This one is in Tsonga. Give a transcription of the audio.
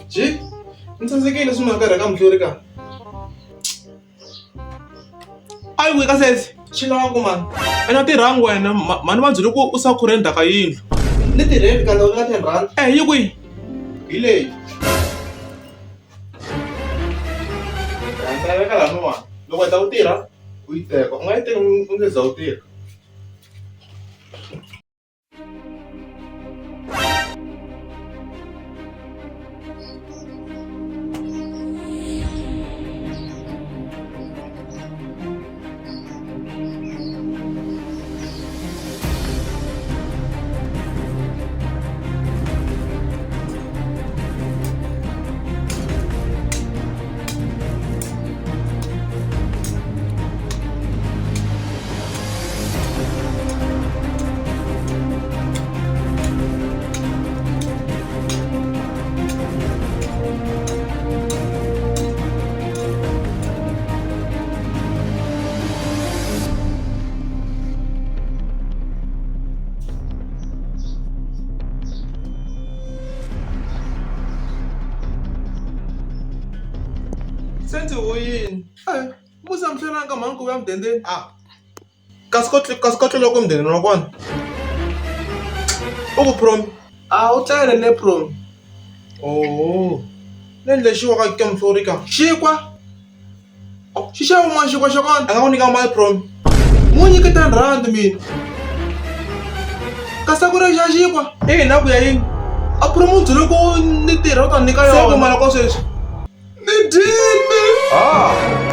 Ji ni tsandzekile swi mhaka rheka muhluri ka. A yi ka sesi xi lava ku mani ena tirhangu wena mhani va byele ku u sa khurhe ndzhaka yindlu. Ni tirheni ka loko nga ten rand. Eh yi kwihi? Hi leyi. Ni ta veka laniwani loko u heta ku tirha u yi teka u nga yi teki u nge za u tirha. Se ndzi vuyile musa mi hlwelanga mhani ku vuya mudendeni a kasi ko kasi ko tlula ku mudendeni wa kona u ku prom a u tlele ne prom oho ni endle xiwa ka ke muhluri ka xinkwa xi xava un'wana xinkwa xa kona a nga ku nyika mali prom mu nyike ten rand mina kasi a ku ri xa xinkwa ina ku ya yini a prom u byele ku ni tirha u ta nyika yona se ku mali kwa sweswi ni dyile.